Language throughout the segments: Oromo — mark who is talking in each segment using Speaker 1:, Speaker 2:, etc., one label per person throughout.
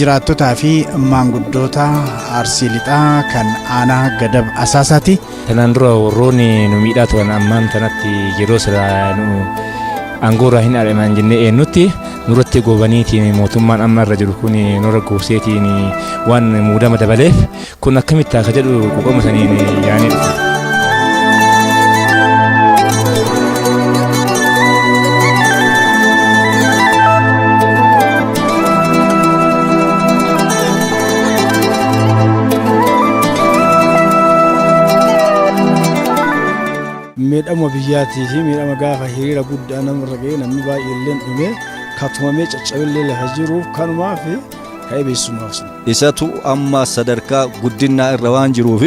Speaker 1: Jiraattotaa fi maanguddoota Arsii Lixaa kan aanaa Gadab Asaasaati.
Speaker 2: Tanaan dura warroonni nu miidhaa turan ammaan tanatti yeroo silaa nu aangoo irraa hin ari'aman jennee eenyutti nurratti goobaniitiin mootummaan amma irra jiru kun nurra goobseetiin waan muudama dabaleef kun akkamitti akka jedhu quuqama saniin yaa'anii dhufe.
Speaker 3: Miidhama biyyaatii fi miidhama gaafa hiriira guddaa namarra ga'ee namni baay'eelleen dhumee katumamee caccabillee lafa jiruuf kanumaa fi ka'ee beeksisumaaf sun.
Speaker 4: Isatu amma sadarkaa guddinnaa irra waan jiruuf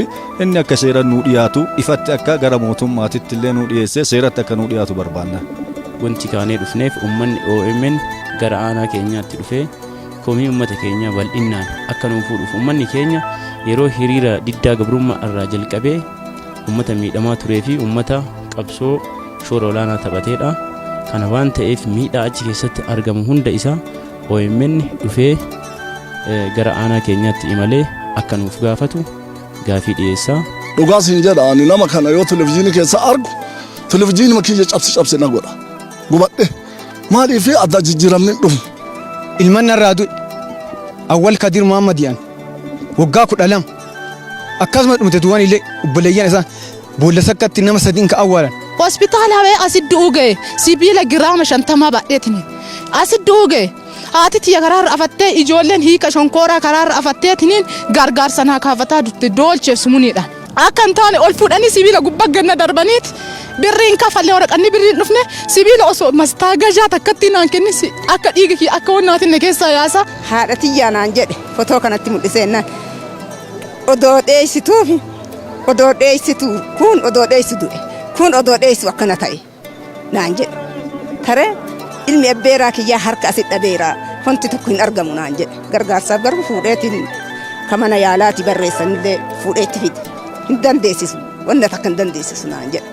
Speaker 4: inni akka seera nuu dhiyaatu ifatti akka gara mootummaatitti illee nuu dhiyeessee seeratti akka nuu dhiyaatu barbaanna.
Speaker 5: Wanti kaanee dhufneef uummanni OMN gara aanaa keenyaatti dhufee komii uummata keenyaa bal'innaan akka nuu fuudhuuf uummanni keenya yeroo hiriira diddaa gabrummaa irraa jalqabee uummata miidhamaa turee fi uummata qabsoo shoora olaanaa taphateedha. Kana waan ta'eef miidhaa achi keessatti argamu hunda isaa OMN dhufee gara aanaa keenyaatti imalee akka nuuf gaafatu gaafii dhiyeessaa.
Speaker 6: Dhugaa siin jedha, ani nama kana yoo televizyiinii keessa argu televizyiinii kiyya cabsi cabsi na godha. Gubadhe maaliif adda jijjiiramni hin dhufu.
Speaker 7: Ilman narraa du'e Awwal Kadir Muhammad jedhan waggaa 12 akkasuma dhumte duwwan illee obboleeyyan isaa boolla sakkatti nama sadiin ka awwaalan.
Speaker 8: Hospitaala ba'ee asit du'uu ga'e, sibiila giraama 50 baadheetiin asit du'uu ga'e. Haati tiyya karaarra afattee, ijoolleen hiika shonkooraa karaarra afatteetiniin gargaarsa naa kaafataa turte doolcheef sumuniidhaan. Akka hin taane ol fuudhanii sibiila gubbaa ganna darbaniiti birriin kafallee waraqanni birriin dhufne sibiila osoo mastaa gajaa takkatti naan kennis akka dhiiga kiyya akka wannaatinne keessaa yaasa.
Speaker 9: Haadha tiyyaa naan jedhe fotoo kanatti mul'iseennan odoo dheessituufi odoo dheessitu kun odoo dheessu du'e kun odoo dheessu akkana ta'e naan jedhe. Taree ilmi abbeeraa kiyyaa harka asit dhabeeraa wanti tokko hin argamu naan jedhe. Gargaarsaaf garuu fuudheetiin ka mana yaalaati barreessanillee fuudheetti fide. Hin dandeessisu, wanna takka hin dandeessisu naan jedhe.